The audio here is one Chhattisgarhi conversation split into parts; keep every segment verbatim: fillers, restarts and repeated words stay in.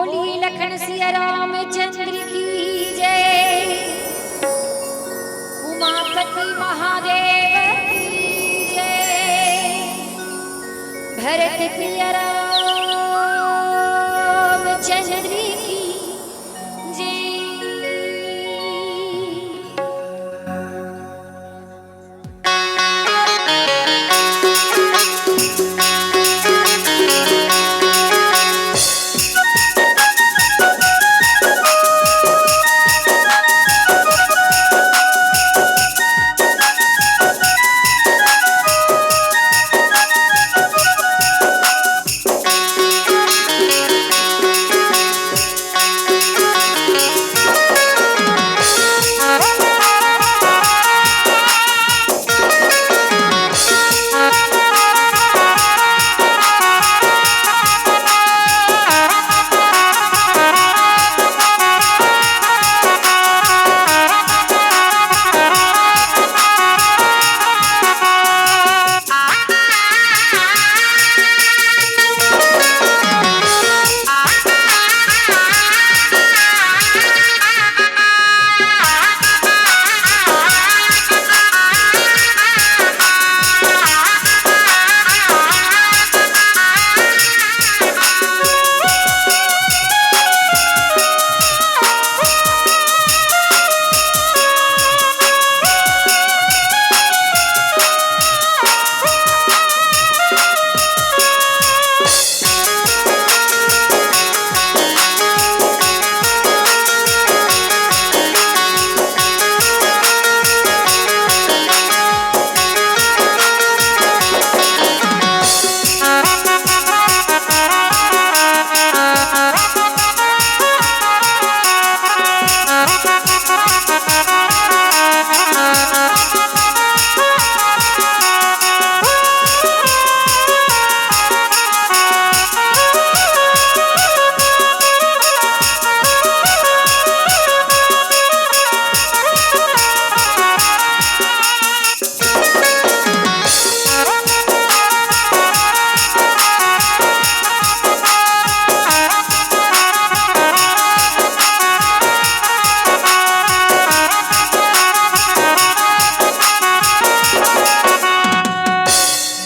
बोली लखन सिया रामचंद्र की जय, उमापति महादेव की जय, भरत प्रिय रामचंद्र की जय।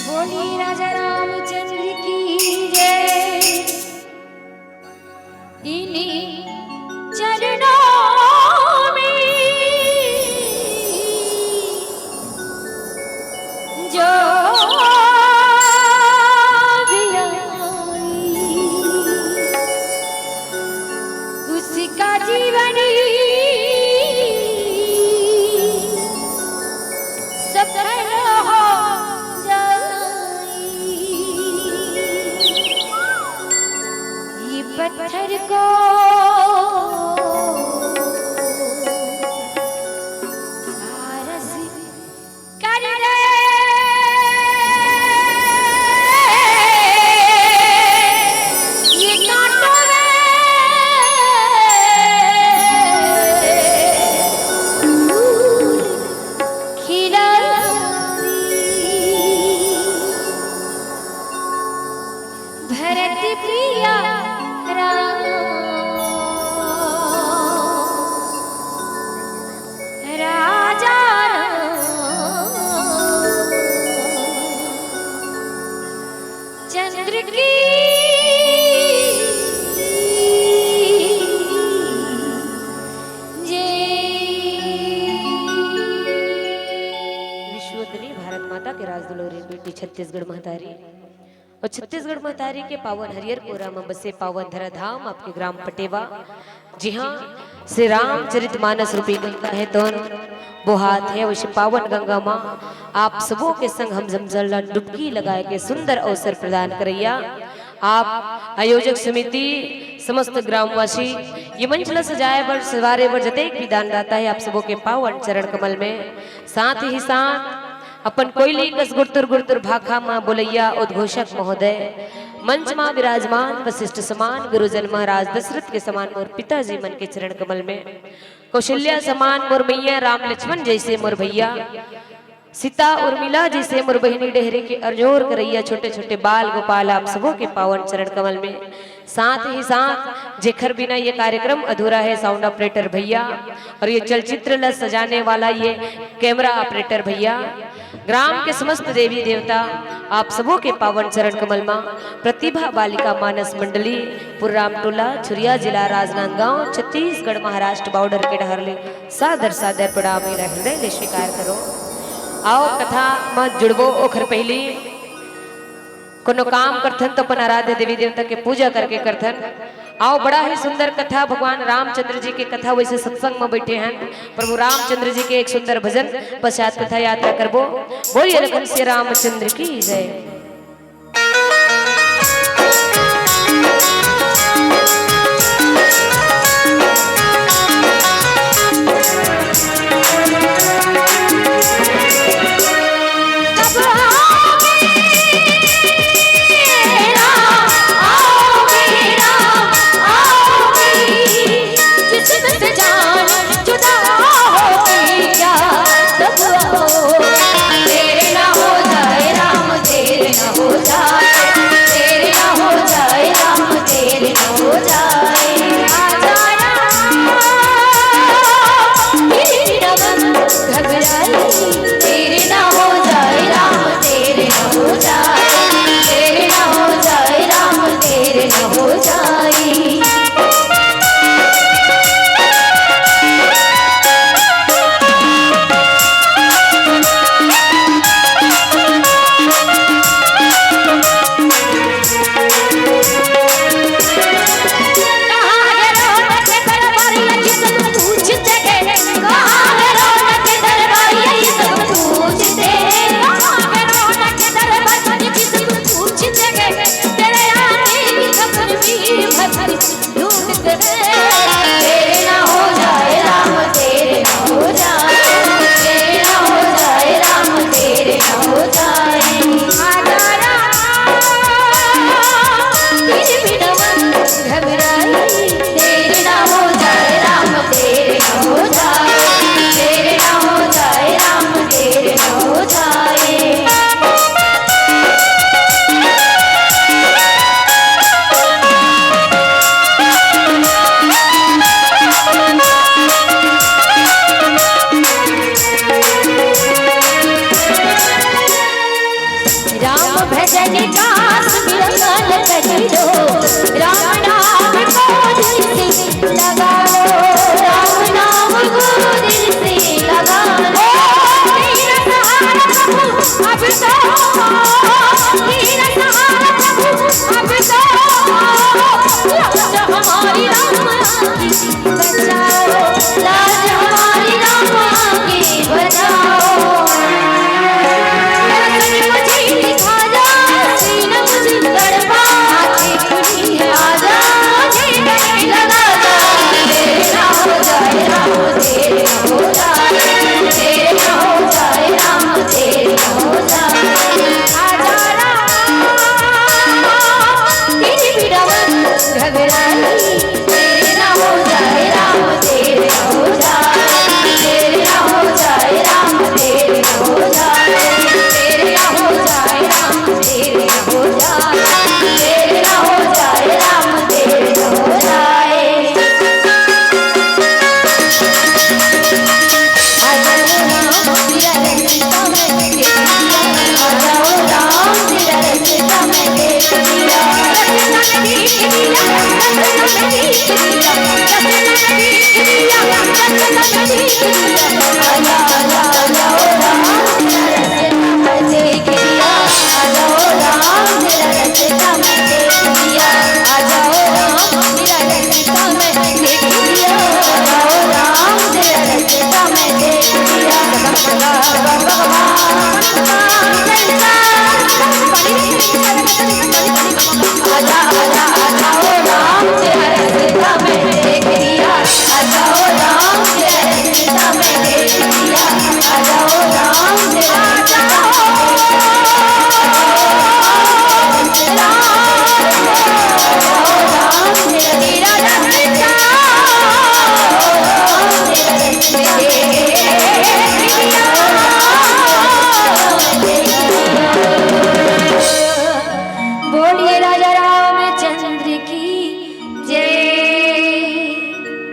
बोली राजा रामचंद्र की जय। इन्हीं चरणों में जो भी आई, उसका जीवन सफल हो जाए। ये पत्थर को पारस कर दे, ये कांटों में फूल खिला दे। भरत प्रिया राम, राजा राम चंद्र की जय। विश्वोदनी भारत माता के राजदुलौरी बेटी छत्तीसगढ़ महतारी अउ छत्तीसगढ़ महतारी के पावन हरियर कोरा म बसे पावन धरा धाम आपके ग्राम पटेवा, जिहां श्री रामचरित मानस रूपी गंगा हे तोन बोहात हे। वइसे पावन गंगा म आप सबो के संग हम झमझम ला डुबकी लगाए के सुंदर अवसर प्रदान करइया आप आयोजक समिति, समस्त ग्रामवासी, ये मंच ला सजाए बर, संवारे बर जतेक भी दानदाता हे, आप सबो के पावन चरण कमल में साथ ही साथ अपन कोयली कस गुरतुर गुरतुर भाखा म बोलइया उद्घोषक महोदय, मंच म विराजमान वशिष्ठ समान गुरुजन महाराज दशरथ के समान मोर पिताजी मन के चरण कमल में, कौशल्या समान मोर मैया राम लक्ष्मण जइसे मोर भैया, सीता उर्मिला जइसे मोर बहिनी डेहरे के अरजोर करइया छोटे छोटे बाल गोपाल आप सबो के पावन चरण कमल में साथ ही साथ जेखर बिना ये कार्यक्रम अधूरा है, साउंड ऑपरेटर भैया, और ये चलचित्र ला सजाने वाला ये कैमरा ऑपरेटर भैया, ग्राम के समस्त देवी देवता, आप सबो के पावन चरण कमल मा प्रतिभा बालिका मानस मंडली, पुर्राम टोला, छुरिया जिला, राजनांदगांव, छत्तीसगढ़ महाराष्ट्र बॉर्डर के डहर ले सादर सादर प्रणाम मेरा हृदय ले स्वीकार करो। आओ कथा म जुड़बो, ओखर पहली कोनो काम करथन तो अपन आराध्य देवी देवता के पूजा करके करथन। आओ, बड़ा ही सुंदर कथा, भगवान रामचंद्र जी के कथा, वैसे सत्संग में बैठे हैं, प्रभु रामचंद्र जी के एक सुंदर भजन पश्चात कथा यात्रा करबो। बोलिए लखन सिया रामचंद्र की जय।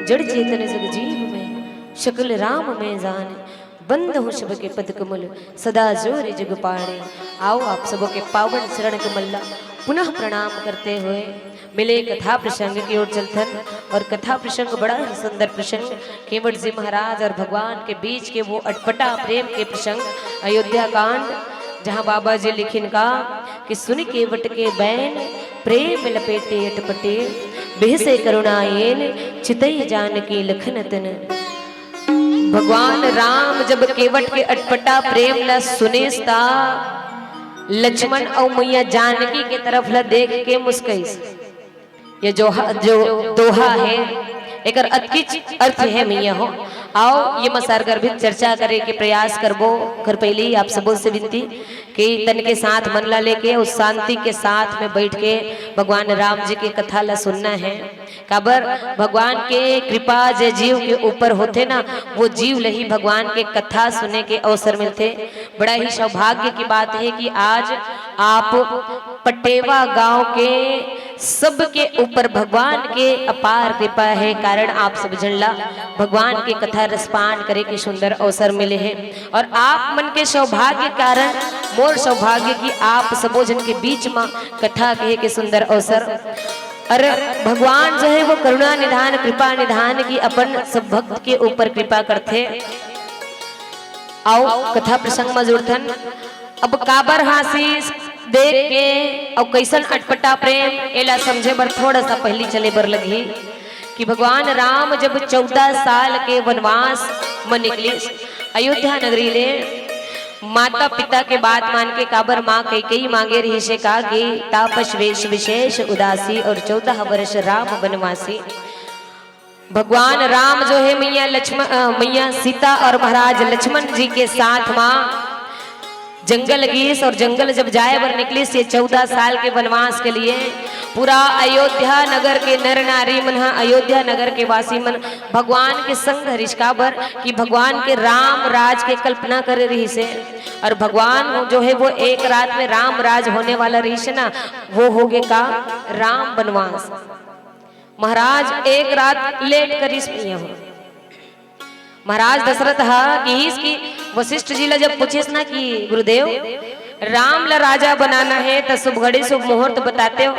जड़ चेतन जग जीव में, सकल राम में जान। बंद हूँ सबके पद कमल, सदा जोर जग पाने। आओ आप सबों के पावन चरण कमल ला पुनः प्रणाम करते हुए मिले कथा प्रसंग की ओर चलथन। और कथा प्रसंग बड़ा ही सुंदर प्रसंग, केवट जी महाराज और भगवान के बीच के वो अटपटा प्रेम के प्रसंग, अयोध्या कांड, जहाँ बाबा जी लिखिन का कि सुनि केवट के बैन, प्रेम लपेटे अटपटे, बिहसे करुणा एन, चितई जानकी लखन तन। भगवान राम जब केवट के अटपटा प्रेम ला सुनिस ता लक्ष्मण अउ मैया जानकी के तरफ ला देख के मुस्कइस। ये जो ह-, जो दोहा है, एकर अतकिच अर्थ है मैया हो। आओ, ये म सारगर्भित चर्चा करे के प्रयास करबो। ओकर पहिली आप सबो से विनती कि तन के साथ मन ला लेके उस शांति के साथ में बैठ के भगवान राम जी के कथा ला सुनना है। काबर भगवान के कृपा जे जीव के ऊपर होथे ना, वो जीव ल ही भगवान के कथा सुने के अवसर मिलथे। बड़ा ही सौभाग्य की बात है कि आज आप पटेवा गांव के सबके ऊपर भगवान के अपार कृपा है, कारण आप सब झन ला भगवान के कथा रसपान करे के सुंदर अवसर मिले है। और आप मन के सौभाग्य कारण मोर सौभाग्य कि आप सबो झन के बीच म कथा कहे के सुंदर अवसर। और भगवान जो है वो करुणा निधान, कृपा निधान की अपन सब भक्त के ऊपर कृपा करथे। आओ कथा प्रसंग म जुड़थन। अब काबर हाँसिस देख के अउ कइसन अटपटा प्रेम, एला समझे बर थोड़ा सा पहिली चले बर लगही कि भगवान राम जब चौदह साल के वनवास म निकलिस अयोध्या नगरी ले, माता पिता के बात मान के, काबर माँ कैकेयी मांगे रहिसे का कि तापस वेश विशेष उदासी और चौदह वर्ष राम वनवासी। भगवान राम जो है मैया लक्ष्मण, अ, मैया सीता और महाराज लक्ष्मण जी के साथ माँ जंगल गीस और जंगल जब जाए बर निकलिस ये चौदह साल के वनवास के लिए, पूरा अयोध्या नगर के नर नारी मन ह, अयोध्या नगर के वासी मन भगवान के संग हरिस काबर कि भगवान के राम राज के कल्पना करे रहिसे। और भगवान जो है वो एक रात में राम राज होने वाला रहिसे ना, वो होगे का राम वनवास। महाराज एक रात लेट करिस भैया हो। महाराज दशरथ ह किहिस कि वशिष्ठ जी ला जब पूछिस ना कि गुरुदेव, राम ला राजा बनाना है त शुभ घड़ी शुभ मुहूर्त बताते हो,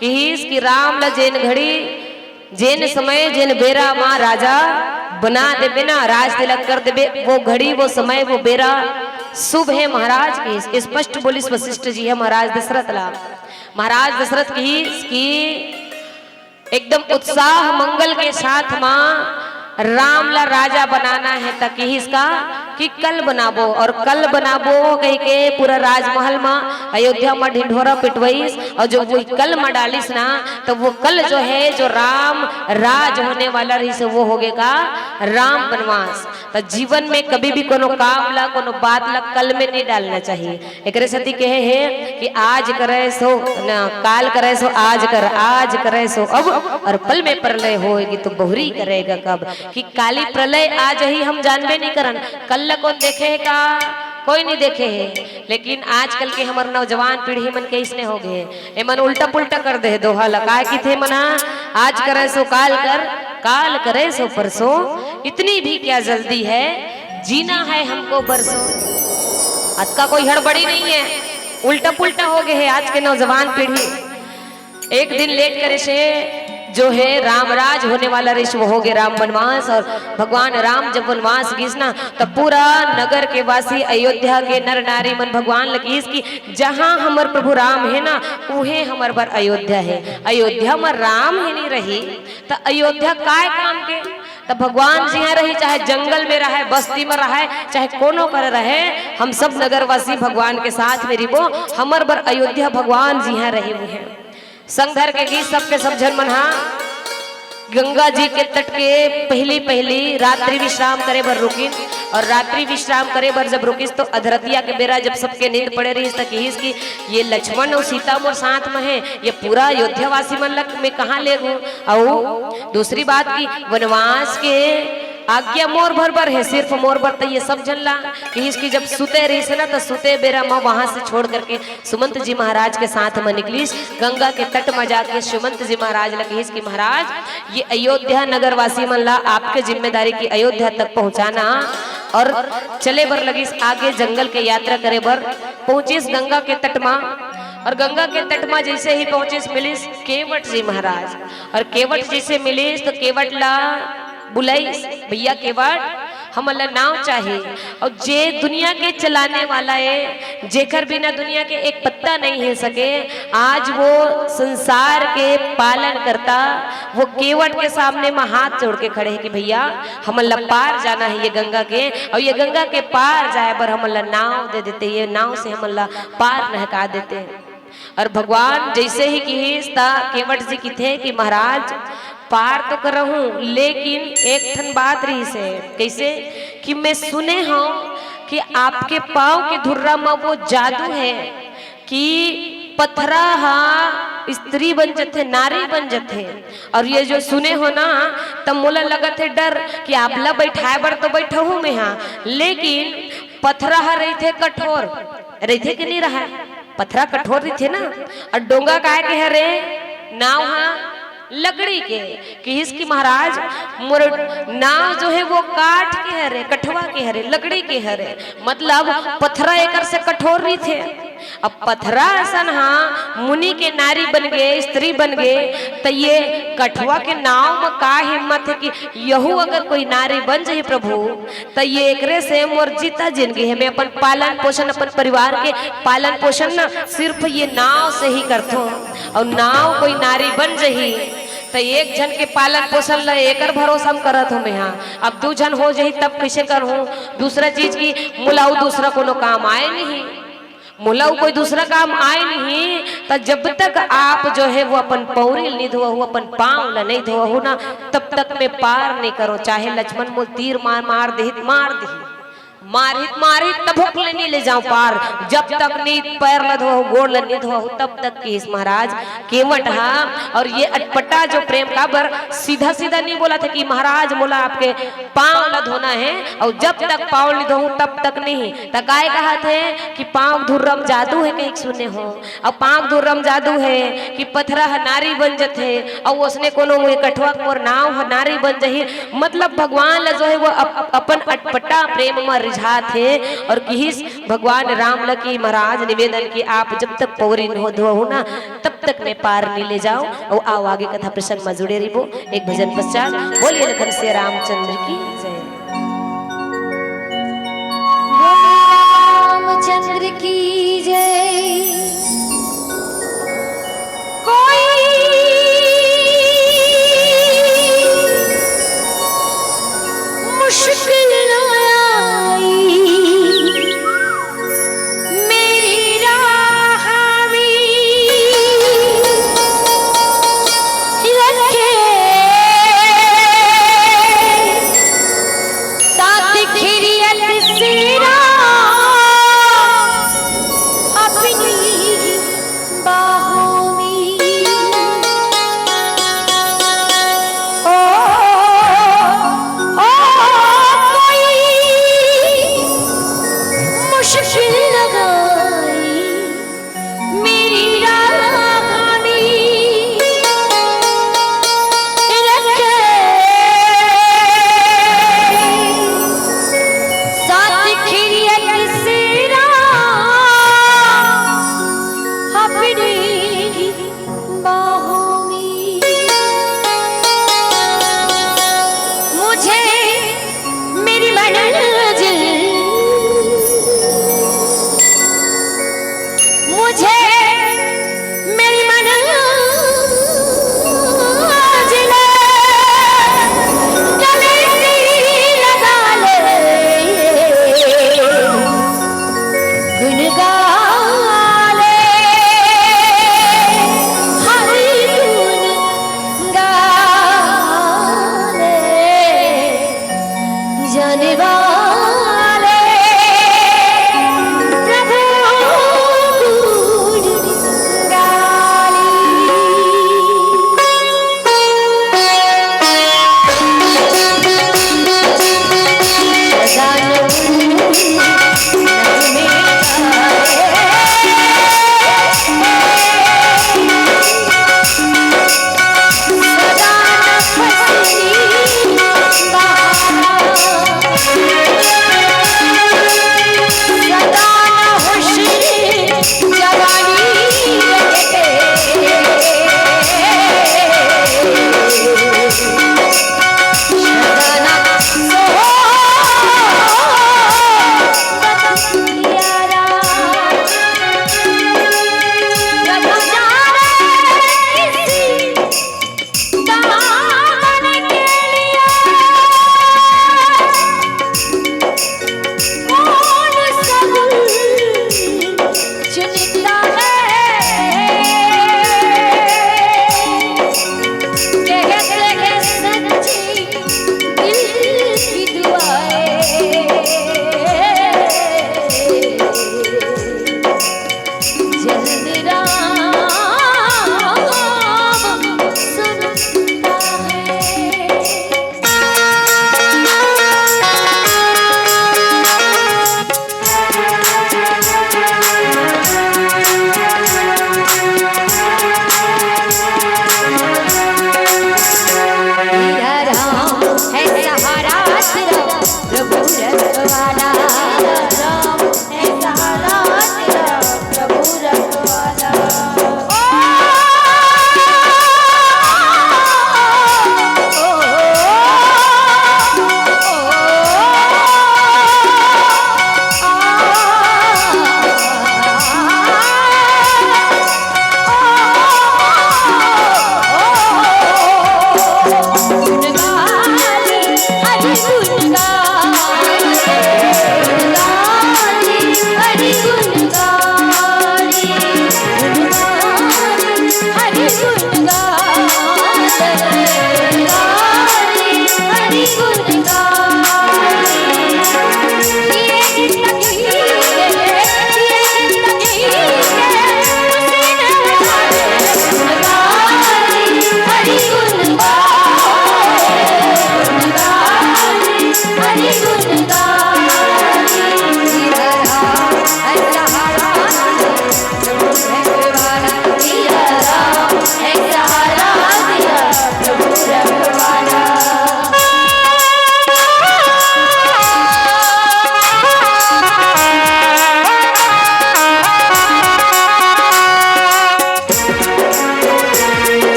किहिस कि राम ला जेन घड़ी, जेन समय, जेन बेरा मा राजा बना देबे ना, राज तिलक कर देबे, वो घड़ी, वो समय, वो बेरा शुभ है महाराज। किहिस, स्पष्ट बोलिस वशिष्ठ जी ह महाराज दशरथ ला। महाराज दशरथ किहिस कि एकदम उत्साह मंगल के साथ मा राम ला राजा बनाना है, त किहिस का कि कल बनाबो, और कल बनाबो कहि के पूरा राजमहल मा अयोध्या मा ढिंढोरा पिटवइस, और जो वो कल मा डालिस ना, तो वो कल जो है, जो राम राज होने वाला रहिस, वो होगे का राम वनवास। त जीवन में कभी भी कोनो काम ला, कोनो बात ला कल में नहीं डालना चाहिए। एकरे सेती कहे हे कि आज करे सो न, काल करे सो आज कर, आज करे सो अब, और पल में प्रलय होएगी तो बहुरी करेगा कब। कि काली प्रलय आ जही हम जानबे नहीं करन, कल ला कौन देखे हे का? कोई नहीं देखे हे। लेकिन आजकल के हमर नौजवान पीढ़ी मन के इसने हो गए, एमन उल्टा पुल्टा कर दे हे दोहा ला। काय किथे मना, आज करे सो काल कर, काल करे सो परसों, इतनी भी क्या जल्दी है, जीना है हमको बरसों। अतका कोई हड़बड़ी नहीं है, उल्टा पुल्टा हो गए है आज के नौजवान पीढ़ी। एक दिन लेट करे से जो है रामराज होने वाला रहिस, वो हो गए राम वनवास। और भगवान राम जब वनवास गीस ना, तब पूरा नगर के वासी अयोध्या के नर नारी मन भगवान ल किहिस कि जहाँ हमर प्रभु राम है ना, उहे हमर बर अयोध्या है। अयोध्या म राम ही नहीं रही, त अयोध्या काय काम के? त भगवान जिहाँ रही, चाहे जंगल में रहे, बस्ती में रहे, चाहे कोनो कर रहे, हम सब नगरवासी भगवान के साथ में रिबो। हमर बर अयोध्या भगवान जिहाँ रहे हुए हैं। संग धर के गीत सबके सब झन मन हा। गंगा जी के तट के पहली पहली रात्रि विश्राम करे बर रुकिन, और रात्रि विश्राम करे बर जब रुकिस तो अधरतिया के बेरा जब सबके नींद पड़े रहिस त किहिस कि ये लक्ष्मण और सीता मोर साथ में है, ये पूरा अयोध्या वासी मन लग में कहाँ ले गो। अउ दूसरी बात कि वनवास के आज्ञा मोर बर बर हे, सिर्फ मोर बर। त ये सब झन ला किहिस कि जब सुते रहिस ना, त सुते बेरा म वहां से छोड़ करके सुमंत जी महाराज के साथ म निकलिस। गंगा के तट म जाके सुमंत जी महाराज ला किहिस कि महाराज, ये अयोध्या नगर वासी मन ला आपके जिम्मेदारी कि अयोध्या तक पहुंचाना, और चले बर लगिस आगे जंगल के यात्रा करे बर। पहुंचिस गंगा के तट म, और गंगा के तट म जैसे ही पहुंचिस, मिलिस केवट जी महाराज। और केवट जी से मिलिस त केवट ला बुलाइस, भैया केवट, हमन ला नाव चाही। और जे दुनिया के चलाने वाला हे, जेकर बिना दुनिया के एक पत्ता नहीं हिल सके, आज वो संसार के पालन करता, वो केवट के सामने म हाथ जोड़ के खड़े हे कि भैया, हमन ला पार जाना हे ये गंगा के, और ये गंगा के पार जाए बर हमन ला नाव दे देते, ये नाव से हमन ला पार नहका देते। और भगवान जैसे ही किहिस, त केवट जी किथे कि महाराज, पार तो करहूं, लेकिन एक ठन बात रहिस हे। कैसे? कि मैं सुने हंव कि आपके पांव के धुर्रा म वो जादू हे कि पथरा हा स्त्री बन जथे, नारी बन जथे। और ये जो सुने हो ना, त मोला लगत हे डर कि आप ला बैठाए बर तो बैठहूं मैं हा, लेकिन पथरा हा रहिथे कठोर, रहिथे कि नहीं रहय? पथरा कठोर रहिथे ना। और डोंगा काय के हरे? नाव हा लकड़ी के। किहिस कि महाराज, मोर नाव जो हे वो काठ के हरे, कठवा के हरे, लकड़ी के हरे, मतलब पथरा एकर से कठोर रहिथे। अब पथरा असन हा मुनि के नारी बन गे, स्त्री बन गे, त ये कठवा के नाव म का हिम्मत हे कि यहू अगर कोई नारी बन जही प्रभु, त ये एकरे से मोर जीता जिनगी हे। मैं अपन पालन पोषण, अपन परिवार के पालन पोषण ना सिर्फ ये नाव से ही करथों। और नाव कोई नारी बन जही, त एक झन के पालन पोषण ल एकर भरोसा म करत हों मैं हा। अब दू झन हो जही तब कैसे करहूं? दूसरा चीज कि मोला अउ दूसरा कोनो काम आय नहीं, मोला अउ कोई दूसरा काम आय नहीं। त जब तक आप जो हे वो अपन पौरी ल नहीं धोवहू, अपन पांव ल नहीं धोवहू ना, तब तक मैं पार नहीं करों। चाहे लक्ष्मण मोल तीर मार, मार देही त मार देही, मारही त मारही, तभो ले नहीं ले जांव पार, जब तक नहीं पैर ल धोवहू, गोड़ ल नहीं धोवहू, तब तक किहिस महाराज केवट हा। और ये अटपटा जो प्रेम, काबर सीधा सीधा नहीं बोलथे कि महाराज मोला आपके पांव ल धोना हे, और जब तक पांव ल नहीं धोहू तब तक नहीं। त काय कहत हे कि पांव धुर्रम जादू हे कहिके सुने हो, अब पांव धुर्रम जादू हे कि पथरा ह नारी बन जथे, अउ ओसने कोनो मोर कठवा के मोर नाव ह नारी बन जही। मतलब भगवान ल जो हे वो अप-, अपन अटपटा प्रेम म रिझात हे। और किहिस भगवान राम ल कि महाराज निवेदन कि आप जब तक पौरी न हो धोहू ना, तब तक मैं पार नहीं ले जांव। अउ आओ आगे कथा प्रसंग म जुड़े रहिबो एक भजन पश्चात। बोलिए लखन सिया रामचंद्र की जय। बोले रामचंद्र की जय। कोई मुश्किल न आई मेरी राह में, रखे साथ खैरियत से राम अपनी बाहों में।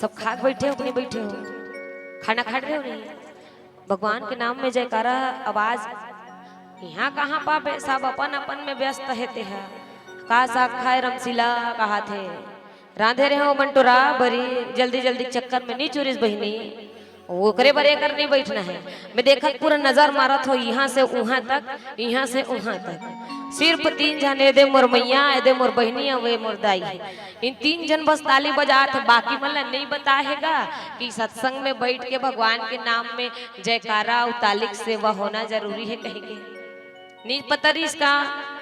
सब खा के बैठे हो कि नहीं बैठे हो? खाना खा रहे हो नहीं? भगवान के नाम में जयकारा आवाज यहाँ कहाँ पाबे? सब अपन अपन में व्यस्त हे। ते है का साग खाए रमसीला कहा थे, रांधे रहे हो मंटोरा बरी जल्दी जल्दी चक्कर में नहीं चुरिस बहिनी। ओकरे बर एकर नहीं बैठना है। मैं देखत पूरा नजर मारत हो, यहाँ से उहाँ तक, यहाँ से उहाँ तक। सिर्फ तीन झन, एदे मोर मैया, एदे मोर बहिनी, अउ ए मोर दाई। इन तीन झन बस ताली बजात हे, बाकी मन ला नहीं बताए हे गा कि सत्संग में बैठ के भगवान के नाम में जयकारा अउ ताली के सेवा होना जरूरी है कहिके। नहीं पता रहिस का?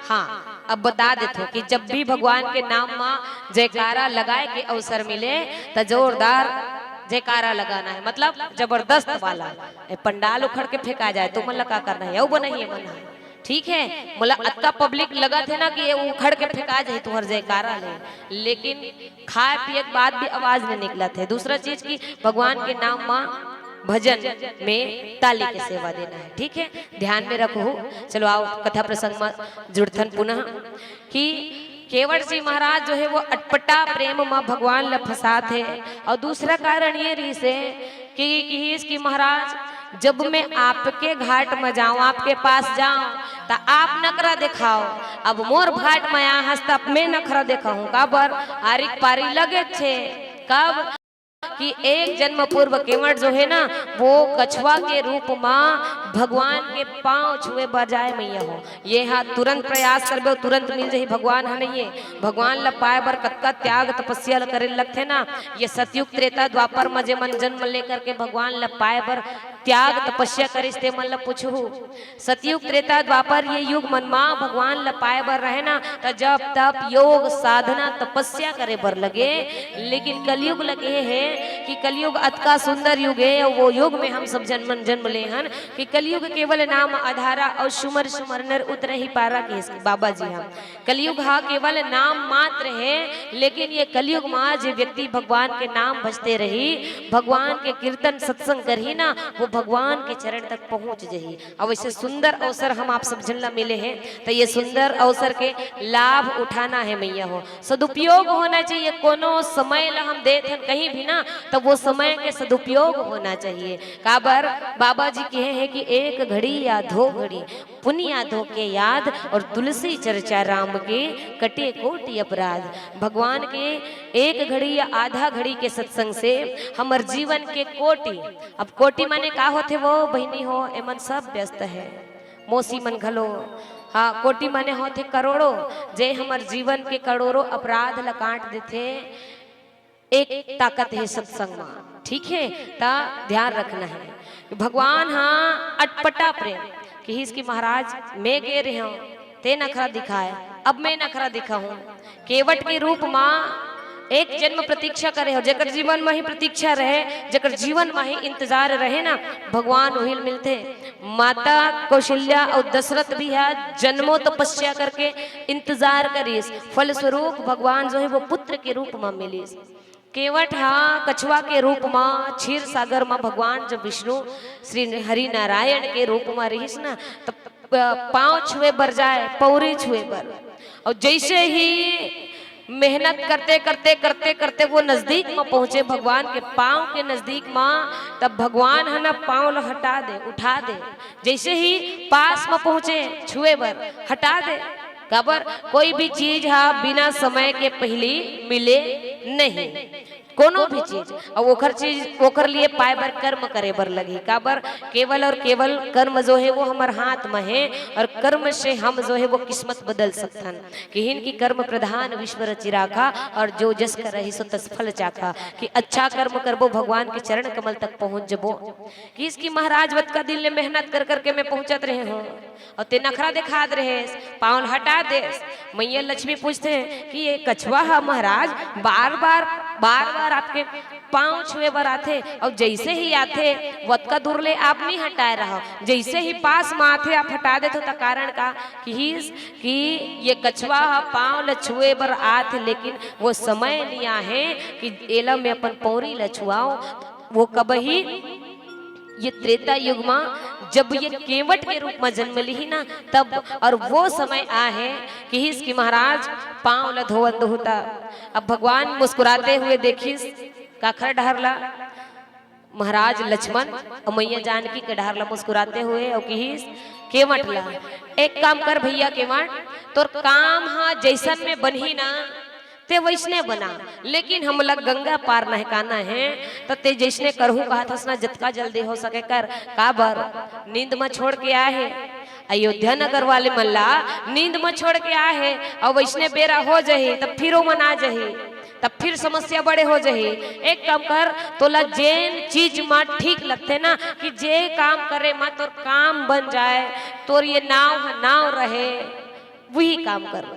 हाँ, अब बता देथो कि जब भी भगवान के नाम मा जयकारा लगाए के अवसर मिले, त जोरदार जयकारा लगाना है, मतलब जबरदस्त वाला। ए, पंडाल उखड़ के फेंका जाए, तुमन ला का करना है? अउ बनाइए मन ह। ठीक है, मोला अतका पब्लिक लगत है ना कि ये उखड़ के फेंका जाए तुम्हार जयकारा ले, लेकिन खाए पिए के बाद भी आवाज नहीं निकलत है। दूसरा चीज कि भगवान के नाम मा भजन में ताली के सेवा देना है। ठीक है, ध्यान में रखो। चलो आओ, कथा प्रसंग में जुड़थन पुनः कि केवट जी महाराज जो है वो अटपटा प्रेम में भगवान ल फंसात है। और दूसरा कारण ये रहिस है कि किहिस कि महाराज, जब मैं आपके घाट में जाऊं, आपके पास जाऊं, त आप नखरा दिखाओ। अब मोर घाट में आ हस, तब मैं नखरा दिखाऊं। काबर? आरिक पारी लगे छे। कब? कि एक जन्म पूर्व केवट जो है ना, वो कछुआ के रूप में भगवान के पांव छुए बर जाए मैया हो। ये हा तुरंत प्रयास करबे, तुरंत मिल जाही। भगवान ह नहीं है, भगवान ल पाए बर कतका त्याग तपस्या ल करे लगथे ना। ये सतयुग त्रेता द्वापर म जे मन जन्म लेकर के भगवान ल पाए बर त्याग तपस्या करिस, ते मन ल पूछहू। सतयुग त्रेता द्वापर ये युग मन मा भगवान ल पाए बर रहे ना, त जप तप योग साधना तपस्या करे बर लगे। लेकिन कलयुग लगे है कि कलयुग अतका सुंदर युग है, वो युग में हम सब जन्मन जन्म ले हन कि कलयुग केवल नाम आधारा और सुमर सुमर नर उतरहि पारा, कहिस बाबा जी हम। कलयुग हा केवल नाम मात्र है, लेकिन ये कलयुग मा जे व्यक्ति भगवान के नाम भजते रही, भगवान के कीर्तन सत्संग करही ना, वो भगवान के चरण तक पहुंच जही। अब ऐसे सुंदर अवसर हम आप सब झन ला मिले हैं, तो ये सुंदर अवसर के लाभ उठाना है मैया हो। सदुपयोग होना चाहिए। कोनो समय ला हम देत हन कहीं भी ना, तब वो समय के सदुपयोग होना चाहिए। काबर बाबा जी कहे हैं कि एक घड़ी या दो घड़ी पुनिया धोखे याद और तुलसी चर्चा राम के, कटे कोटि अपराध। भगवान के एक घड़ी या आधा घड़ी के सत्संग से हमर जीवन के कोटि, अब कोटि माने का होथे वो बहिनी हो, एमन सब व्यस्त है, मौसी मन घलो। हाँ, कोटि माने होथे करोड़ों, जे हमर जीवन के करोड़ों अपराध ल काट देथे। एक ताकत है सत्संग में, ठीक है, ता ध्यान रखना है। भगवान हाँ अटपटा प्रेम, किहिस कि महाराज मैं गे रहे हूँ, ते नखरा दिखाए, अब मैं नखरा दिखाहूँ। केवट के रूप में एक जन्म प्रतीक्षा करे हो, जेकर जीवन में ही प्रतीक्षा रहे, जेकर जीवन में ही इंतजार रहे ना, भगवान वही मिलथे। माता कौशल्या और दशरथ भी है, जन्मों तपस्या करके इंतजार करिस, फलस्वरूप भगवान जो है वो पुत्र के रूप में मिलिस। केवट हा कछुआ के रूप मा क्षीर सागर मा भगवान जब विष्णु श्री हरि नारायण के रूप मा रहिस ना, तब प-, पाँव छुए बर जाए, पौरी छुए बर। और जैसे ही मेहनत करते करते करते करते वो नजदीक मा पहुंचे, भगवान के पाँव के नजदीक मा, तब भगवान है ना पाँव ल हटा दे, उठा दे। जैसे ही पास मा पहुंचे छुए बर, हटा दे। काबर कोई भी चीज हा बिना समय के पहली मिले नहीं, कोनो भी चीज। और ओखर चीज, ओखर लिए पाए बर कर्म करे बर लगही। काबर केवल और केवल कर्म जो है वो हमर हाथ में है, और कर्म से हम जो है वो किस्मत बदल सकथन। किहिन की कर्म प्रधान विश्व रचि राखा, और जो जस करहि सो तस फल चाखा। कि अच्छा कर्म करबो, भगवान के चरण कमल तक पहुंच जबो। किहिस कि महाराज वतका दिन ले मेहनत कर करके मैं पहुंचत रहे हूँ, और ते नखरा दिखात रहेस, पाँव ल हटा देस। मैया लक्ष्मी पूछथे कि ये कछुआ हा महाराज, बार बार, बार बार आपके पाँव छुए बर आथे, और जैसे ही आथे वतका दूर ले आप नहीं हटाए रहो, जैसे ही पास में आथे आप हटा देथो। त कारण का? किहिस कि ये कछुआ हा पाँव ल छुए बर आथे, लेकिन वो समय नहीं आहे कि एला मैं अपन पौरी ल छुआओ। वो कबही ये त्रेता युग मा जब ये केवट के रूप मा जन्म लिही ना, तब, और वो समय आहे, किहिस कि महाराज पाँव ल धोवन दहू ता। अब भगवान मुस्कुराते हुए देखिस, काखर डहर ला? महाराज लक्ष्मण अउ मैया जानकी के डहर ला मुस्कुराते हुए अउ किहिस, केवट ला, एक काम कर भैया केवट, तोर काम ह जइसन में बनही ना, ते वइसने बना, लेकिन हमला गंगा पार नहकाना हे, त ते जइसने करहूं कहत हस ना, जतका जल्दी हो सके कर। काबर? नींद म छोड़ के आए हे, अयोध्या नगर वाले मन ला नींद म छोड़ के आए हे, अउ वइसने बेरा हो जही, त फिर ओमन आ जही, त फिर समस्या बड़े हो जही। एक काम कर, तोला जेन चीज म ठीक लगथे ना, कि जे काम करे म तोर काम बन जाए, तोर ये नाव ह नाव रहे, वही काम कर।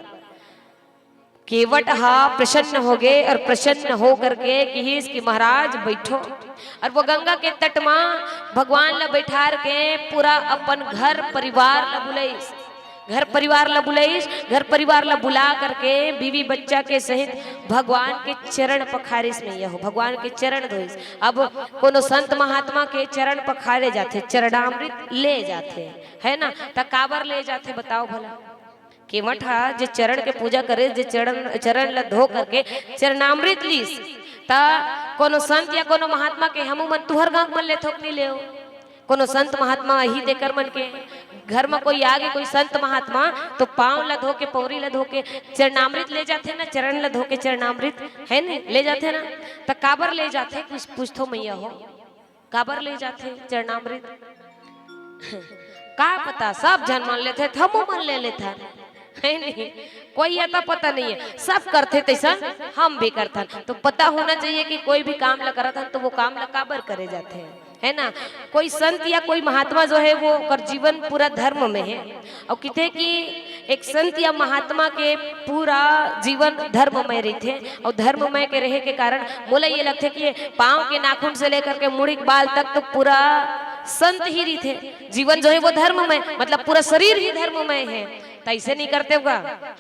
केवट ह प्रसन्न होगे अउ प्रसन्न हो करके किहिस कि महाराज बइठो। अउ वो गंगा के तट म भगवान ला बइठार के पूरा अपन घर परिवार ला बुलाइस, घर परिवार ला बुलाइस, घर परिवार ला बुला करके बीवी बच्चा के सहित भगवान के चरण पखारिस। मैया हो, भगवान के चरण धोइस। अब कोनो संत महात्मा के चरण पखारे जाथे, चरणामृत ले जाथे, है ना? त काबर ले जाथे बताओ भला? केवट ह जे चरण के पूजा करे, जे चरण, चरण ल धो करके चरणामृत लीस, त कोनो संत या कोनो महात्मा के हमू मन तुहर गांव मन लेथो कि नहीं लेव? कोनो संत महात्मा अही देकर मन के घर म कोई आगे, कोई संत महात्मा, तो पांव ल धो के, पौरी ल धो के चरणामृत ले जाथे ना, चरण ल धो के चरणामृत, है नहीं, ले जाथे ना। त काबर ले जाथे, कुछ पूछथो मैया हो, काबर ले जाथे चरणामृत? का पता, सब झन मन लेथे, त हमू मन ले लेथन, है नहीं? कोई अता पता नहीं है, सब करथे तइसन हम भी करथन। तो पता होना चाहिए कि कोई भी काम ला करत हन, तो वो काम ला काबर करे जाथे, है ना? कोई संत या कोई महात्मा जो है, वो ओकर जीवन पूरा धर्म में है। अउ किथे कि एक संत या महात्मा के पूरा जीवन धर्ममय रहिथे, अउ धर्ममय के रहे के कारण मोला ये लगथे कि पांव के नाखून से लेकर के मुड़ी के बाल तक तो पूरा संत ही रहिथे। जीवन जो है वो धर्ममय, मतलब पूरा शरीर ही धर्ममय है। त अइसे नहीं करते होगा,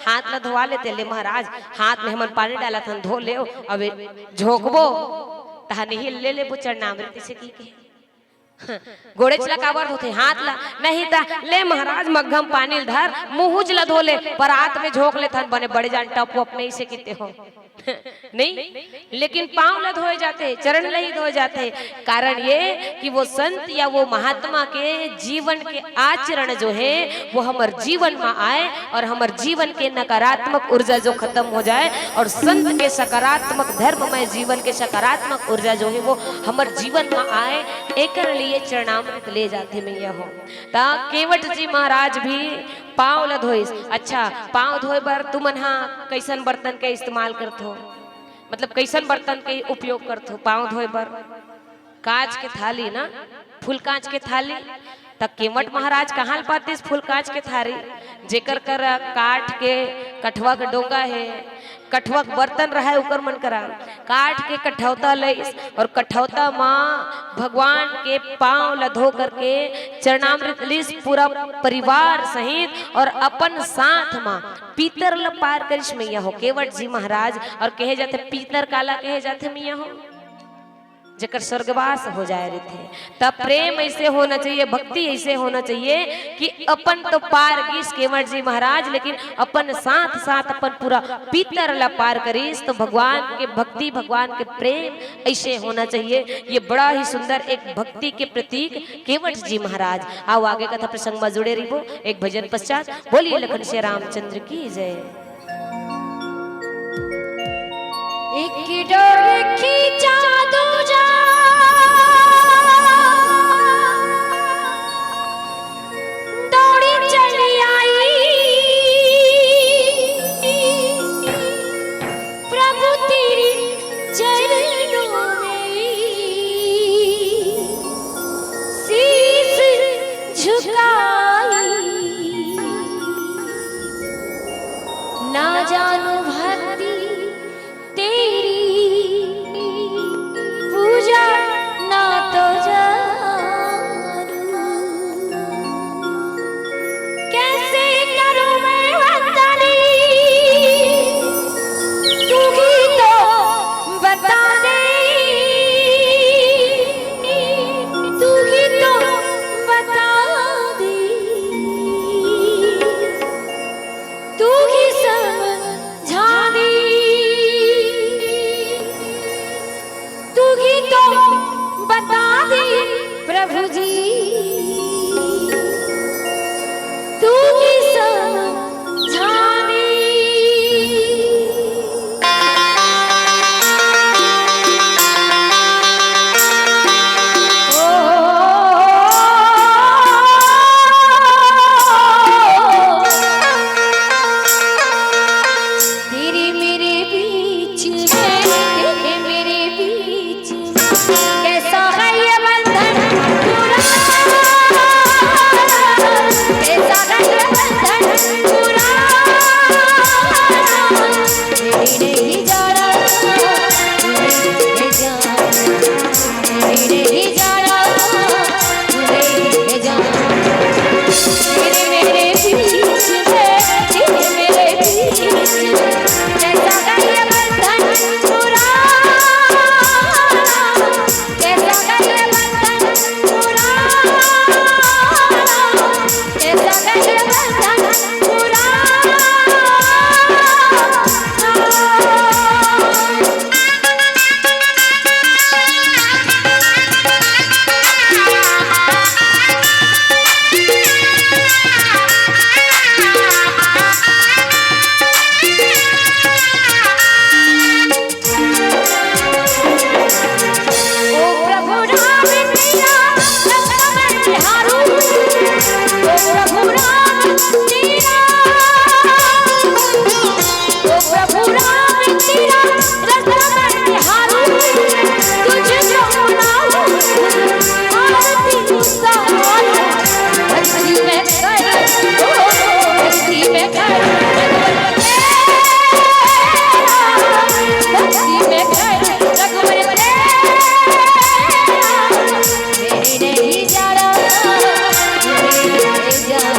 हाथ ला धोवा लेते, ले महाराज, हाथ में हमन पानी डालत हन, धो लेव, अबे झोंकबो, तहां नहीं ले लेबो चरणामृत, अइसे कहिके। गोड़ेच ला काबर धोथे? हाथ ला। नहीं त ले महाराज, मग्घा म पानी ल धर, मुहुच ला धो ले, परात में झोंक लेथन, बने बड़े जान टप वप नहीं से किते हो। नहीं, लेकिन पांव ला धोए जाथे, चरण ला ही धोए जाथे। कारण ये कि वो संत या वो महात्मा के जीवन के आचरण जो है, वो हमर जीवन म आए अउ हमर जीवन के नकारात्मक ऊर्जा जो खत्म हो जाए अउ संत के सकारात्मक, धर्ममय जीवन के सकारात्मक ऊर्जा जो है, वो हमर जीवन म आए, एकर लिए चरणामृत ले जाथे मैया हो। त केवट जी महाराज भी पांव ल धोइस। अच्छा, पांव धोए बर तुमन ह कइसन बर्तन के इस्तेमाल करथो? मतलब कइसन बर्तन के उपयोग करथो पांव धोए बर? कांच के थाली ना, फूल कांच के थाली। त केवट महाराज कहां ल पातिस फूल कांच के थाली? जेकर कर काठ के कठवा के डोंगा हे, कठवा के बर्तन रहय ओकर मन करा, काठ के कठौता लइस अउ कठौता म भगवान के पांव ल धो करके चरणामृत लिस, पूरा परिवार सहित अउ अपन साथ म पीतर ल पार करिस मैया हो केवट जी महाराज। अउ कहे जाथे पीतर काला कहे जाथे मैया हो? जेकर स्वर्गवास हो जाए रहिथे। त प्रेम अइसे होना चाहिए, भक्ति अइसे होना चाहिए कि अपन तो पार गिस केवट जी महाराज, लेकिन अपन साथ साथ अपन पूरा पीतर ला पार करिस। तो भगवान के भक्ति, भगवान के प्रेम अइसे होना चाहिए। ये बड़ा ही सुंदर एक भक्ति के प्रतीक केवट जी महाराज। आओ आगे कथा प्रसंग में जुड़े रहिबो एक भजन पश्चात। बोलिए लखन श्री रामचंद्र की जय। एक डोर खींचा दूजा, दौड़ी चली आई प्रभु तेरे चरणों में शीश झुकाई। ना जानू भक्ति तेरी पूजा ना तो जानू, कैसे करूं मैं वंदनी, तू ही तो बता दे, तू ही तो बता दे, तू ही समझ तेरा जैसा मैं निहारूं, तुझे जो मनाऊं, आरती उतारूं, भक्ति में कर, ओ, भक्ति में कर, भक्ति में कर, रघुवर तेरा, मेरे नहीं जाना, मेरे नहीं जाना।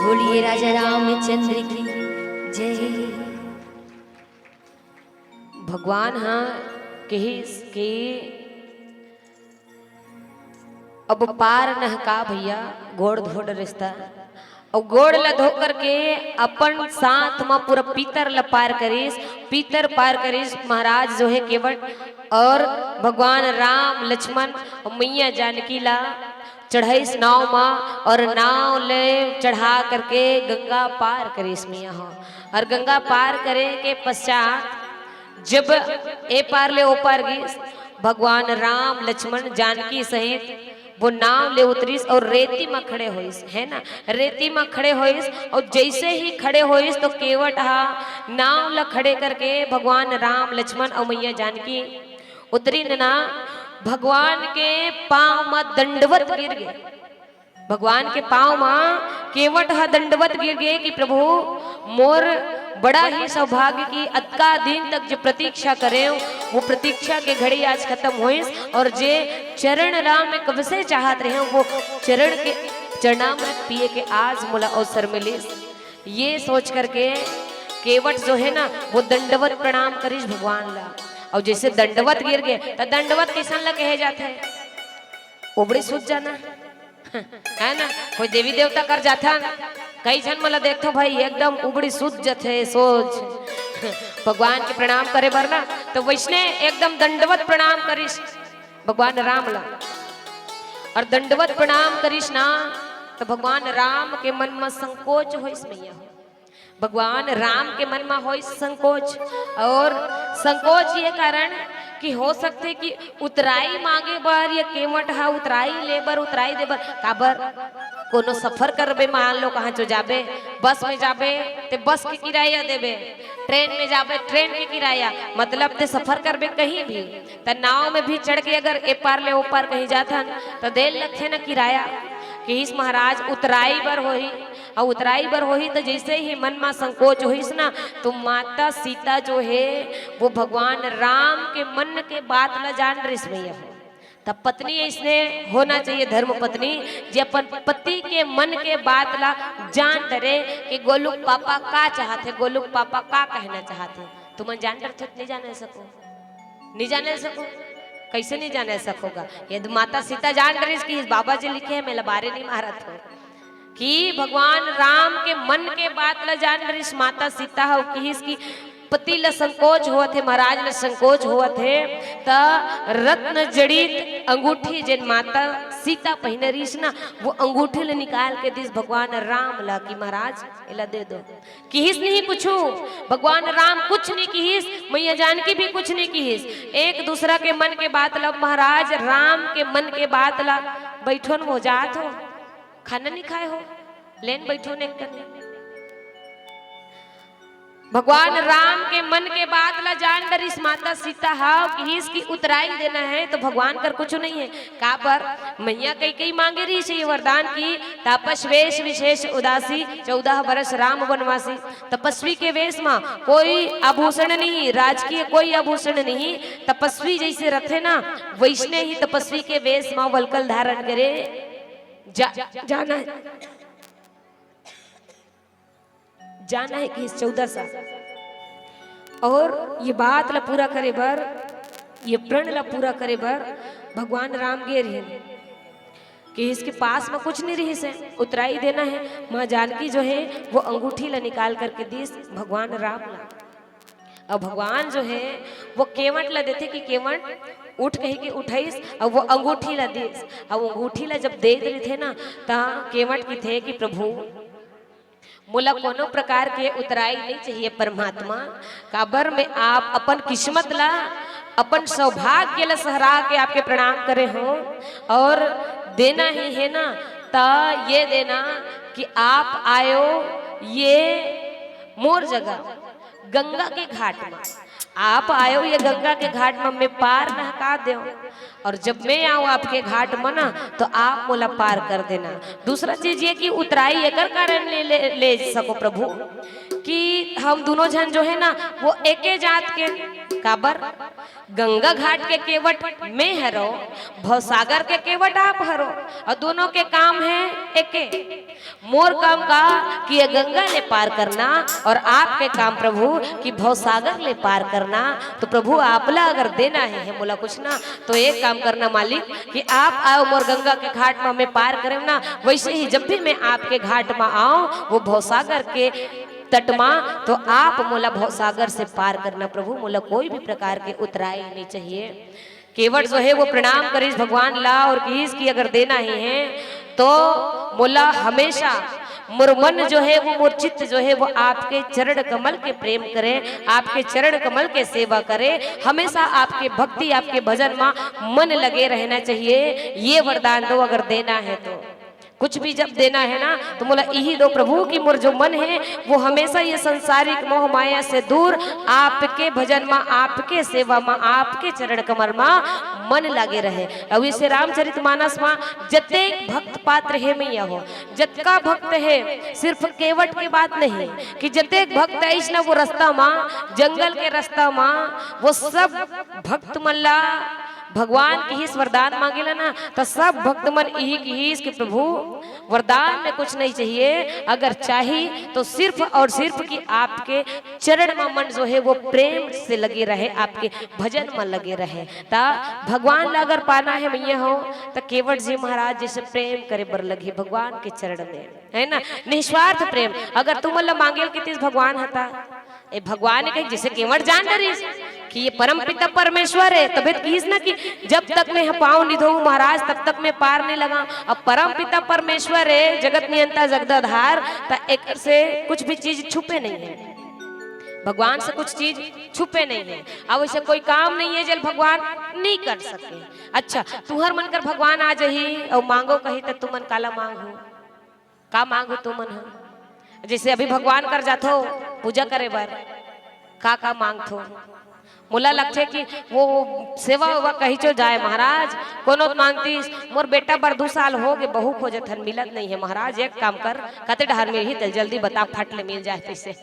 बोलिए राजा रामचंद्र की जय। भगवान ह कहिस कि अब पार नहका भैया, गोड़ धो डरेस त। अउ गोड़ ल धो करके अपन साथ म पूरा पीतर ल पार करिस, पीतर पार करिस महाराज जो हे केवट, और भगवान राम, लक्ष्मण अउ मैया जानकी ला चढ़ाइस नाव म, और नाव ले चढ़ा करके गंगा पार करिस मैया हो। और गंगा पार करे के पश्चात जब ए पार ले ओ पार गिस, भगवान राम, लक्ष्मण, जानकी सहित वो नाव ले उतरिस और रेती म खड़े होइस, है ना, रेती म खड़े होइस। और जैसे ही खड़े होइस तो केवट हा नाव ल खड़े करके भगवान राम, लक्ष्मण और मैया जानकी उतरिन ना, भगवान के पाँव म दंडवत गिर गे। भगवान के पाँव म केवट ह दंडवत गिर गे कि प्रभु, मोर बड़ा ही सौभाग्य कि अतका दिन तक जो प्रतीक्षा करेंव, वो प्रतीक्षा के घड़ी आज खतम होइस, और जे चरण ला मैं कब से चाहत रहेंव, वो चरण के चरणामृत पिए के आज मोला अवसर मिलिस। ये सोच करके केवट जो है ना, वो दंडवत प्रणाम करिस भगवान ला। अउ जइसे दंडवत गिर गे, त दंडवत किसन ल कहे जाथे? उबड़ी सूत जाना। है ना? कोई देवी देवता कर जाथन, कई झन मन ल देखथो भाई, एकदम उबड़ी सूत जथे, सोच। भगवान के प्रणाम करे बर ना, त वइसने एकदम दंडवत प्रणाम करिस भगवान राम ला। अउ दंडवत प्रणाम करिस ना, त भगवान राम के मन म संकोच होइस मैया। भगवान राम के मन म होइस संकोच। अउ संकोच ये कारण कि हो सकथे कि उतराई मांगे बर या केवट ह उतराई ले बर, उतराई दे बर, काबर? कोनो सफर करबे, मान लो कहाँ चो जाबे, बस में जाबे ते बस के किराया देबे, ट्रेन में जाबे ट्रेन के किराया, मतलब ते सफर करबे कहीं भी, त नाव में भी चढ़ के अगर ए पार ले ओ पार कहीं जाथन, त देर लगथे न किराया। किहिस महाराज उतराई बर होही, अउ उतराई बर होही त जइसे ही मन म संकोच होइस ना, तो माता सीता जो हे वो भगवान राम के मन के बात ल जान डरिस भैया। त पत्नी अइसने होना चाहिए, धर्म पत्नी, जे अपन पति के मन के बात ला जान डरे कि गोलू के पापा का चाहत हे, गोलू के पापा का कहना चाहत हे। तुमन जान डरथो त नइ जाने सको, नइ जाने सको, कइसे नइ जाने सको गा? यदि माता सीता जान डरिस कि बाबा जी लिखे हे, मैं लबारे नइ मारत हों, कि भगवान राम के मन के बात ला जान डरिस माता सीता ह, अउ किहिस कि पति ला संकोच होवत हे, महाराज ला संकोच होवत हे, त रत्न जड़ित अंगूठी जेन माता सीता पहिने रिहिस ना, वो अंगूठी ला निकाल के दिस भगवान राम ला कि महाराज एला दे दो। किहिस नहीं कुछु, भगवान राम कुछ नहीं किहिस, मैया जानकी भी कुछ नहीं किहिस। एक दूसरा के मन के बात ला, महाराज राम के मन के बात ला, बइठो न हो जात हो, खाना नहीं खाए हो, लेन बइठो न एक कने। भगवान राम के मन के बात ला जान डरिस माता सीता ह, किहिस कि उतराई देना है तो भगवान कर कुछ नहीं है। काबर? मैया कैकेयी मांगे रहिस ये वरदान कि तपस्वेश विशेष उदासी, चौदह वर्ष राम वनवासी। तपस्वी के वेश म कोई आभूषण नहीं, राजकीय कोई आभूषण नहीं, तपस्वी जइसे रथे ना, वइसने ही तपस्वी के वेश म वलकल धारण करे। जा, जाना है, जाना है कि इस चौदह साल। अउ ये बात ला पूरा करे बर, ये प्रण ला पूरा करे बर भगवान राम गे रहिन। किहिस के पास म कुछ नहीं रहिस हे, उतराई देना है। माँ जानकी जो है वो अंगूठी ला निकाल करके दिस भगवान राम ला। अउ भगवान जो है वो केवट ला देथे कि केवट उठ कहि के उठाइस, अउ वो अंगूठी ला दिस। अउ अंगूठी ला जब दे देथे ना, त केवट किथे कि प्रभु, मोला कोनो प्रकार के उतराई नहीं चाहिए परमात्मा। काबर में आप अपन किस्मत ला, अपन सौभाग्य ला सहरा के आपके प्रणाम करे हो, अउ देना ही है ना, त ये देना कि आप आयो ये मोर जगह गंगा के घाट म, आप आयो ये गंगा के घाट म, मैं पार नहका देव। अउ जब मैं आऊं आपके घाट म ना, तो आप मोला पार कर देना। दूसरा चीज ये कि उतराई एकर कारण ले, ले, ले सको प्रभु कि हम दोनों झन जो है ना, वो एके जात के। काबर? गंगा घाट के केवट मैं हरो, भवसागर के केवट आप हरो, अउ दोनों के काम है एके। मोर काम का कि ये गंगा ले पार करना, अउ आपके काम प्रभु कि भवसागर ले पार करना। तो प्रभु आपला अगर देना है, है मोला कुछ ना, तो एक काम करना मालिक कि आप आओ मोर गंगा के घाट म, मैं पार करेव ना, वइसे ही जब भी मैं आपके घाट म आऊं वो भवसागर के तट म, तो आप मोला भवसागर से पार करना प्रभु, मोला कोई भी प्रकार के उतराई नहीं चाहिए। केवट जो है वो प्रणाम करिस भगवान ला अउ किहिस कि अगर देना ही है तो मोला हमेशा मोर मन जो है वो, मोर चित्त जो है वो आपके चरण कमल के प्रेम करे, आपके चरण कमल के सेवा करे, हमेशा आपके भक्ति, आपके भजन म मन लगे रहना चाहिए। ये वरदान दो अगर देना है तो। कुछ भी जब देना है ना, तो मोला इही दो प्रभु कि मोर जो मन है वो हमेशा ये संसारिक मोह माया से दूर, आपके भजन म, आपके सेवा म, आपके चरण कमल म मन लागे रहे। अउ इसे रामचरित मानस म जतेक भक्त पात्र हे मैया हो, जतका भक्त हे, सिर्फ केवट के बात नहीं कि जतेक भक्त आइस ना वो रास्ता म, जंगल के रास्ता म, वो सब भक्त मन ला भगवान किहिस वरदान मांगेला ना, त सब भक्त मन इही किहिस कि प्रभु वरदान में कुछ नहीं चाहिए, अगर चाही तो सिर्फ और सिर्फ कि आपके चरण में मन जो है वो प्रेम से लगे रहे, आपके भजन में लगे रहे। ता भगवान ला अगर पाना है मैया हो, तो केवट जी महाराज जैसे प्रेम करे बर लगे भगवान के चरण में, है ना, निस्वार्थ प्रेम। अगर तुमन ला मांगेल कितिस भगवान हता, ए भगवान ने कही, जैसे केवट जान डरिस कि ये परम पिता परमेश्वर है, तबे तो किहिस ना कि जब तक मैं पाँव नहीं धोऊं महाराज, तब तक मैं पार नहीं लगा। अब परम पिता परमेश्वर है, जगत नियंता जगदाधार, त एक से कुछ भी चीज छुपे नहीं है, भगवान से कुछ चीज छुपे नहीं है। अब ऐसे कोई काम नहीं है जेल भगवान नहीं कर सके। अच्छा, तुहर मन कर भगवान आ जही और मांगो कही, त तुमन काला मांगहू? का मांगहू तुमन ह? जैसे अभी भगवान कर जाथो पूजा करे बर, का का मांगथो? मोला लगथे कि वो सेवा वेवा कहिचो जाए महाराज, कोनो मांगतिस, मोर बेटा बर दू साल हो गे, बहू खोजत हन, मिलत नहीं है महाराज, एक काम कर, कते डहर मिलही, ते जल्दी बता, फट ले मिल जाए तैसे।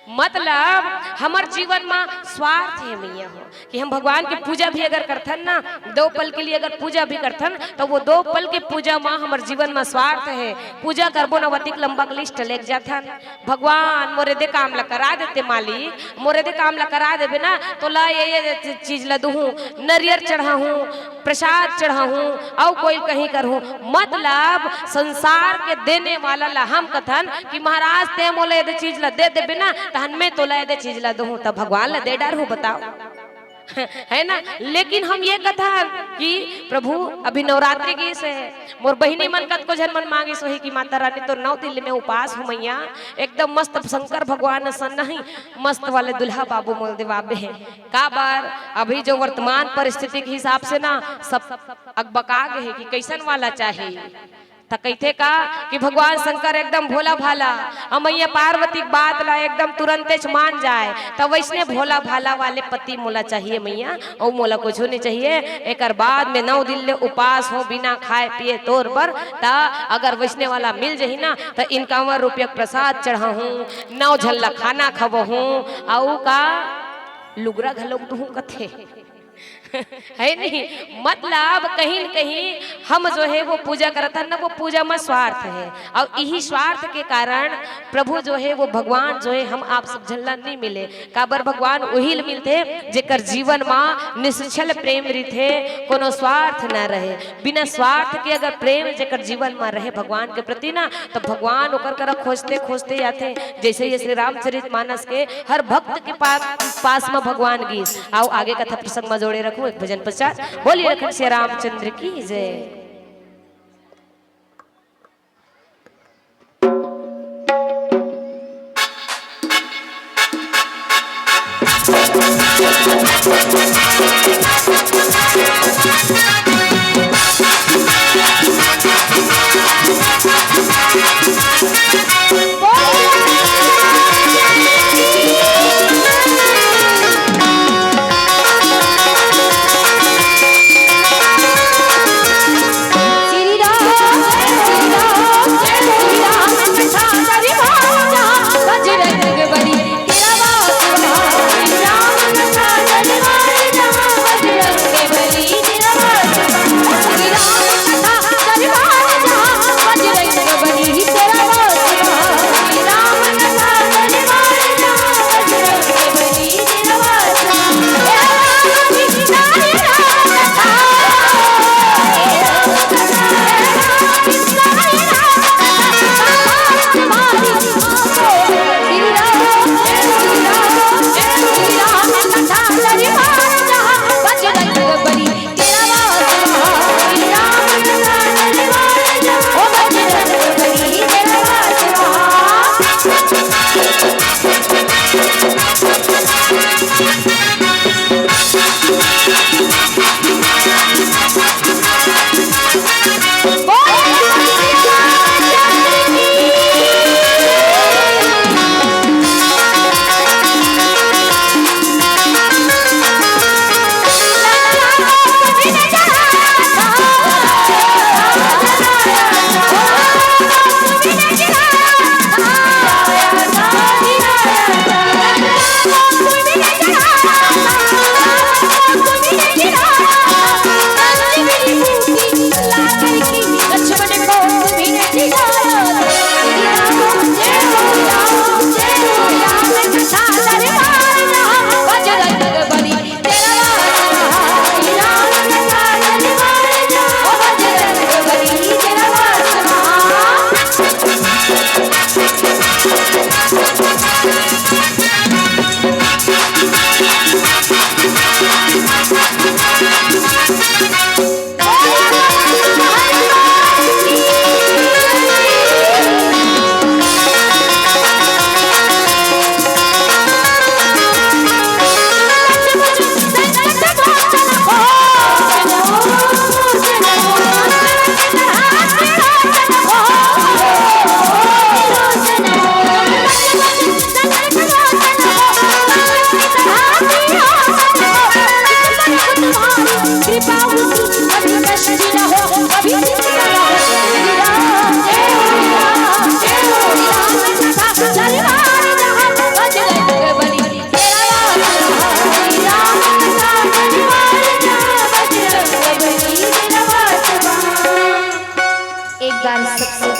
मतलब हमर जीवन में स्वार्थ है मैया हो, कि हम भगवान के पूजा भी अगर करथन ना, दो पल के लिए अगर पूजा भी करथन, तो वो दो पल के पूजा में हमर जीवन में स्वार्थ है। पूजा करबो ना, वतिक लंबा लिस्ट लेके जाथन, भगवान मोरे दे काम ला करा देते मालिक, मोरे दे काम ला करा देबे ना, तो ला ये ये चीज ला दूहूं, नरियर चढ़ाहूं, प्रसाद चढ़ाहूं, अउ कोई कहीं करहूं। मतलब संसार के देने वाला ला हम कथन कि महाराज ते मोला एदे चीज ला दे देबे ना, तहन मैं तोला एदे चीज ला दूहूं, त भगवान ला दे डारहूं, बताओ। है ना? लेकिन हम ये कथन कि प्रभु अभी नवरात्रि गीस हे, मोर बहिनी मन कतको झन मन मांगिस होही कि माता रानी तोर नौ दिन ले मैं उपास हूं मैया, एकदम मस्त शंकर भगवान असन नहीं, मस्त वाले दुल्हा बाबू मोल देवाबे हे। काबर अभी जो वर्तमान परिस्थिति के हिसाब से ना सब अकबका गे हे कि कैसन वाला चाही। त कहिथे का कि भगवान शंकर एकदम भोला भाला, अउ मैया पार्वती के बात ला एकदम तुरंतेच मान जाए, त वैसने भोला भाला वाले पति मोला चाहिए मैया, अउ मोला कुछू नहीं चाहिए। एकर बाद में नौ दिन ले उपास हूं बिना खाए पिए तोर बर, त अगर वैसने वाला मिल जही ना, त इनकावन रुपया के प्रसाद चढ़ाहूं, नौ झन ला खाना खवाहूं, अउ का लुगरा घलोक दूहूं कथे। है नहीं? मतलब कहीं न कहीं हम जो है वो पूजा करत हन ना, वो पूजा में स्वार्थ है, और यही स्वार्थ के कारण प्रभु जो है वो भगवान जो है हम आप सब झन ला नहीं मिले। काबर भगवान वही ल मिलथे जेकर जीवन मा निश्छल प्रेम रिथे, कोनो स्वार्थ न रहे। बिना स्वार्थ के अगर प्रेम जेकर जीवन मा रहे भगवान के प्रति ना, तो भगवान ओकर करा खोजते खोजते आथे। जैसे ये श्री रामचरित मानस के हर भक्त के पास, पास में भगवान गीस। आओ आगे कथा प्रसंग में जोड़े रखूं एक भजन पश्चात। बोलिए लखन सिया रामचंद्र की जय।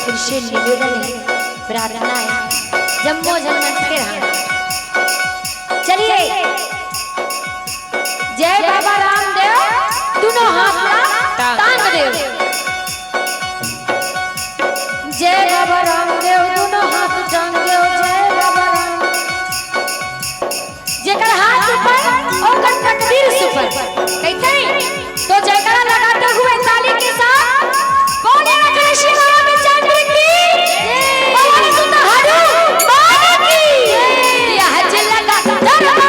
फिर से निवेदन है, प्रार्थना है, जम्मो जन मंच के रहा। चलिए, जय बाबा रामदेव, दोनों हाथ ला टांग देव। जय बाबा रामदेव, दोनों हाथ टांग देव, जय बाबा राम। जेकर हाथ ऊपर, ओकर तकदीर सुपर। कैसे? तो जयकारा लगाते हुए ताली के साथ बोले कृष्ण रामचंद्र की, पवन सुत हनुमान की। यह जिला का दरबार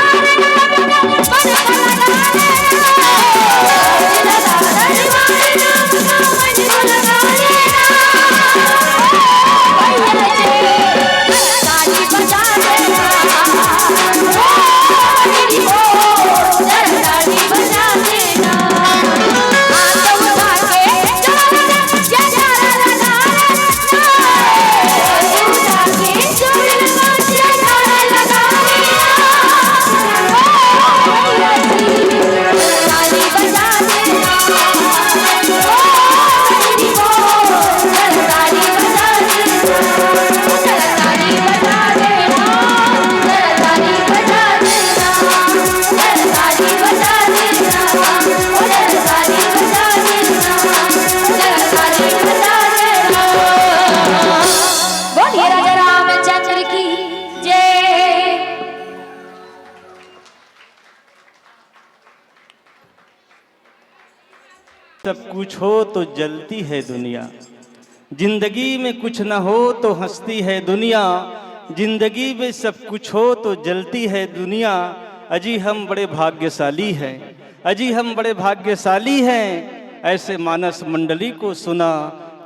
बोलिए राजा रामचंद्र की जय। सब कुछ हो तो जलती है दुनिया, जिंदगी में कुछ न हो तो हंसती है दुनिया। जिंदगी में सब कुछ हो तो जलती है दुनिया। अजी हम बड़े भाग्यशाली हैं, अजी हम बड़े भाग्यशाली हैं। ऐसे मानस मंडली को सुना,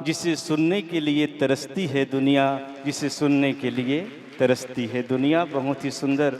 जिसे सुनने के लिए तरसती है दुनिया, जिसे सुनने के लिए तरसती है दुनिया। बहुत ही सुंदर।